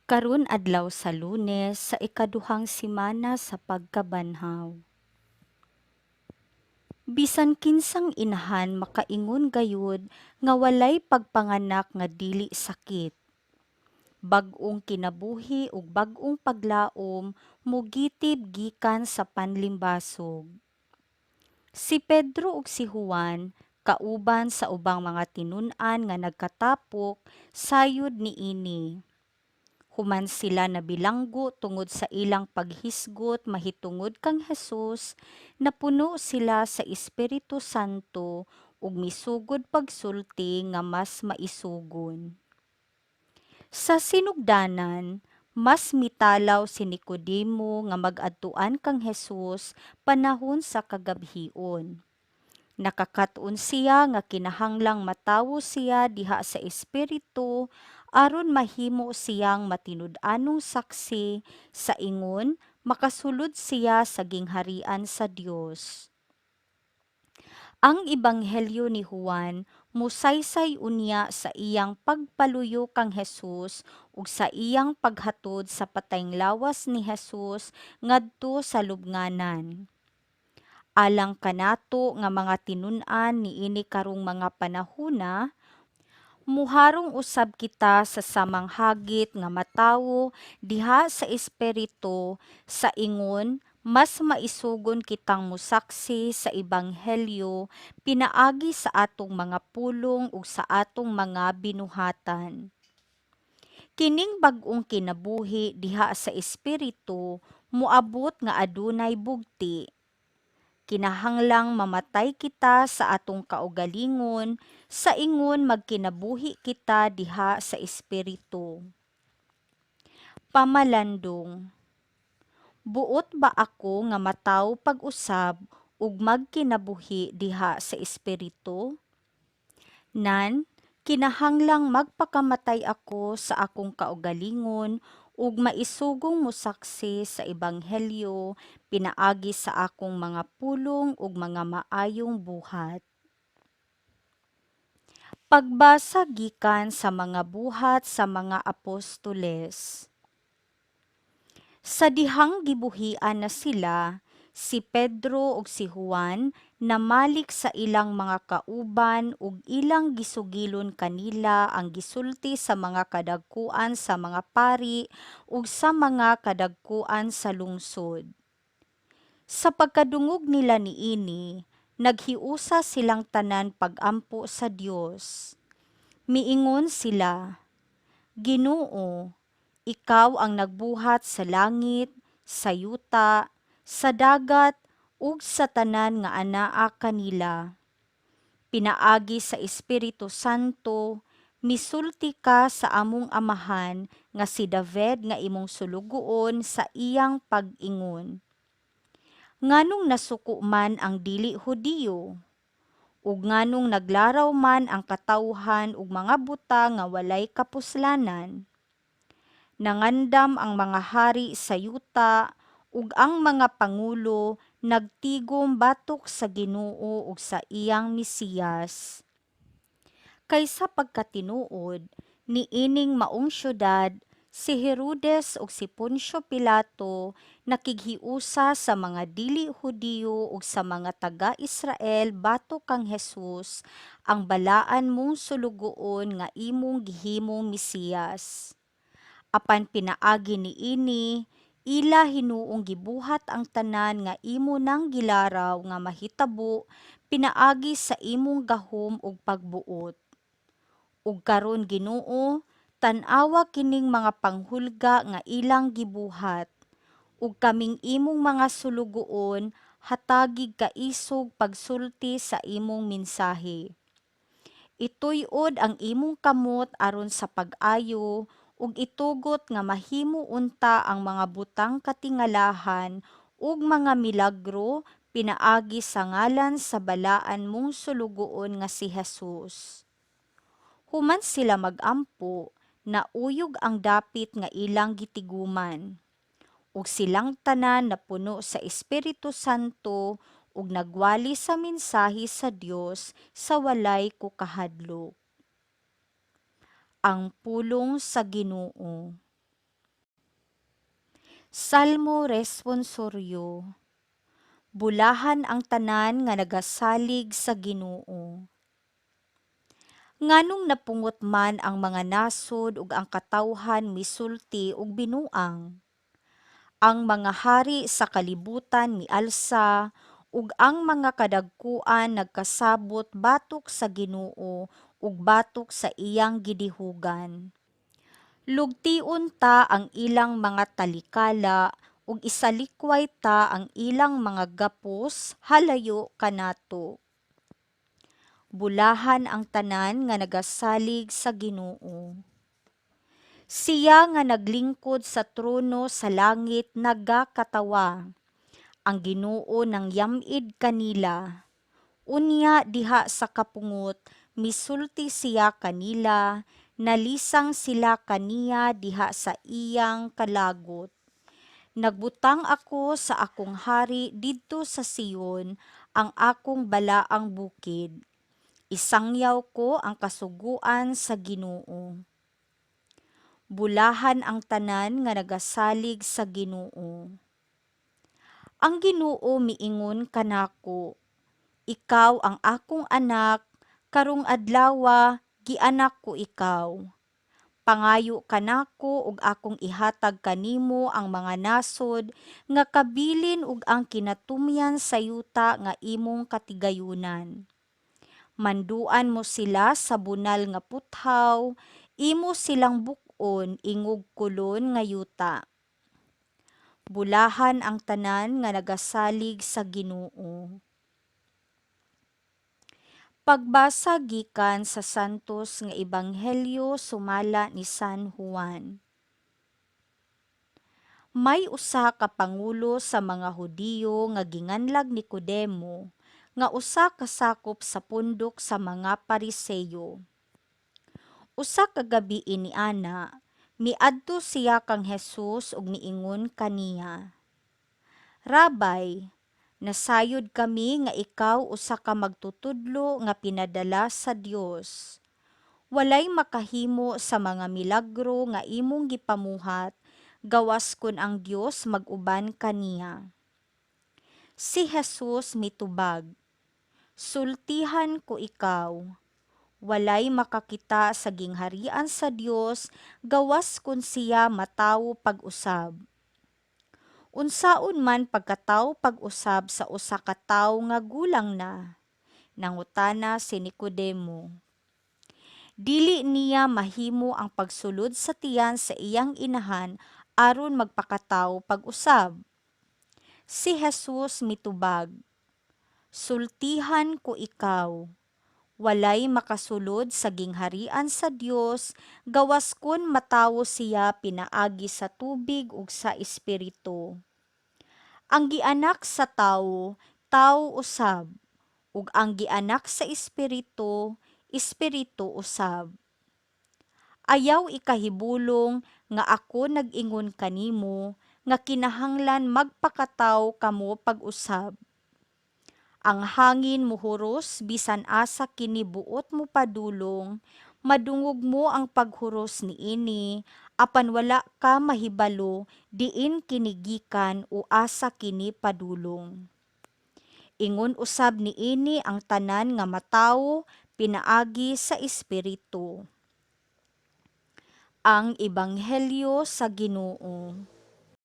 Karon adlaw sa Lunes sa ikaduhang semana sa pagkabanhaw. Bisan kinsang inahan makaingon gayud nga walay pagpanganak nga dili sakit. Bag-ong kinabuhi ug bag-ong paglaom mogitib gikan sa panlimbasog. Si Pedro ug si Juan kauban sa ubang mga tinun-an nga nagkatapok sayod niini. Human sila nabilanggo tungod sa ilang paghisgot mahitungod kang Hesus, napuno sila sa Espiritu Santo ug misugod pagsulti nga mas maisugon. Sa sinugdanan, mas mitalaw si Nicodemo nga mag-adtuan kang Hesus panahon sa kagabhion. Nakakaton siya nga kinahanglang matawo siya diha sa espiritu aron mahimo siyang matinud-anong saksi sa ingon makasulod siya sa gingharian sa Dios. Ang Ebanghelyo ni Juan mosaysay unya sa iyang pagpaluyo kang Hesus ug sa iyang paghatod sa patayng lawas ni Hesus ngadto sa lubnganan. Alang kanato nga mga tinun-an niini karong mga panahona, muharong usab kita sa samang hagit nga matawo diha sa espiritu sa ingon mas maisugon kitang mosaksi sa ebanghelyo pinaagi sa atong mga pulong ug sa atong mga binuhatan. Kining bag-ong kinabuhi diha sa espiritu moabot nga adunay bugti. Kinahanglang mamatay kita sa atong kaugalingon sa ingon magkinabuhi kita diha sa espiritu. Pamalandong. Buot ba ako nga matawo pag-usab ug magkinabuhi diha sa espiritu? Nan, kinahanglang magpakamatay ako sa akong kaugalingon ug maisugong mosaksi sa ebanghelyo pinaagi sa akong mga pulong ug mga maayong buhat. Pagbasa gikan sa mga Buhat sa mga Apostoles. Sa dihang gibuhian na sila, si Pedro ug si Juan namalik sa ilang mga kauban ug ilang gisugilon kanila ang gisulti sa mga kadagkuan sa mga pari ug sa mga kadagkuan sa lungsod. Sa pagkadungog nila niini, naghiusa silang tanan pag-ampo sa Dios. Miingon sila, "Ginoo, ikaw ang nagbuhat sa langit, sa yuta, sa dagat ug sa tanan nga anaa kanila. Pinaagi sa Espiritu Santo, misulti ka sa among amahan nga si David nga imong sulugoon sa iyang pag-ingon: Nganong nasuko man ang dili Hudiyo? Ug nganong naglaraw man ang katawhan og mga butang nga walay kapuslanan? Nangandam ang mga hari sa yuta ug ang mga pangulo nagtigom batok sa Ginoo ug sa iyang Mesiyas. Kay sa pagkatinuod, niining maong syudad, si Herodes ug si Poncio Pilato nakighiusa sa mga dili Hudiyo ug sa mga taga-Israel batok kang Hesus, ang balaan mong sulugoon nga imong gihimong Mesiyas. Apan pinaagi niini, ila hinuong gibuhat ang tanan nga imo nang gilaraw nga mahitabo pinaagi sa imong gahom ug pagbuot. Ug karon Ginoo, tan-awa kining mga panghulga nga ilang gibuhat, ug kaming imong mga sulugoon hatagig kaisog pagsulti sa imong mensahe. Ituy-od ang imong kamot aron sa pag-ayo ug itugot nga mahimo unta ang mga butang katingalahan ug mga milagro pinaagi sa ngalan sa balaan mong sulugoon nga si Jesus." Human sila mag-ampo, nauyog ang dapit nga ilang gitiguman. Ug silang tanan napuno sa Espiritu Santo ug nagwali sa mensahe sa Dios sa walay kukahadlok. Ang pulong sa Ginoo. Salmo responsoryo. Bulahan ang tanan nga nagasalig sa Ginoo. Nganong napungot man ang mga nasod ug ang katawhan misulti og binuang? Ang mga hari sa kalibutan mialsa ug ang mga kadagkuan nagkasabot batok sa Ginoo ug batok sa iyang gidihugan. Lugtion ta ang ilang mga talikala ug isalikway ta ang ilang mga gapos halayo kanato. Bulahan ang tanan nga nagasalig sa Ginoo. Siya nga naglingkod sa trono sa langit nagakatawa. Ang Ginoo nangyam-id kanila. Unya diha sa kapungot misulti siya kanila, nalisang sila kaniya diha sa iyang kalagot. Nagbutang ako sa akong hari didto sa Sion, ang akong balaang bukid. Isangyaw ko ang kasuguan sa Ginoo. Bulahan ang tanan nga nagasalig sa Ginoo. Ang Ginoo miingon kanako, "Ikaw ang akong anak, karong adlawa gianak ko ikaw. Pangayo kanako ug akong ihatag kanimo ang mga nasod nga kabilin ug ang kinatumyan sa yuta nga imong katigayunan. Manduan mo sila sa bunal nga puthaw, imo silang buk-on ingog kolon nga yuta." Bulahan ang tanan nga nagasalig sa Ginoo. Pagbasa gikan sa Santos nga Ebanghelyo sumala ni San Juan. May usa ka pangulo sa mga Hudiyo nga ginganlag Nicodemo, nga usa ka sakop sa pundok sa mga Pariseyo. Usa ka gabii niana, miadto siya kang Jesus ug miingon kaniya, "Rabbi, nasayod kami nga ikaw usa ka magtutudlo nga pinadala sa Dios. Walay makahimo sa mga milagro nga imong gipamuhat gawas kon ang Dios mag-uban kaniya." Si Jesus mitubag, "Sultihan ko ikaw, walay makakita sa gingharian sa Dios gawas kon siya matawo pag-usab. Unsaon man pagkatawo pag-usab sa usa ka tawo nga gulang na?" nangutana si Nicodemo. "Dili niya mahimo ang pagsulod sa tiyan sa iyang inahan aron magpakatawo pag-usab." Si Jesus mitubag, "Sultihan ko ikaw, walay makasulod sa gingharian sa Dios gawas kon matawo siya pinaagi sa tubig ug sa Espiritu. Ang gianak sa tawo, tawo usab, ug ang gianak sa Espiritu, espiritu usab. Ayaw ikahibulong nga ako nag-ingon kanimo nga kinahanglan magpakatawo kamo pag-usab. Ang hangin mohuros bisan asa kini buot mopadulong, madungog mo ang paghuros niini, apan wala ka mahibalo diin kini gikan o asa kini padulong. Ingon usab niini ang tanan nga matawo pinaagi sa Espiritu." Ang Ebanghelyo sa Ginoo.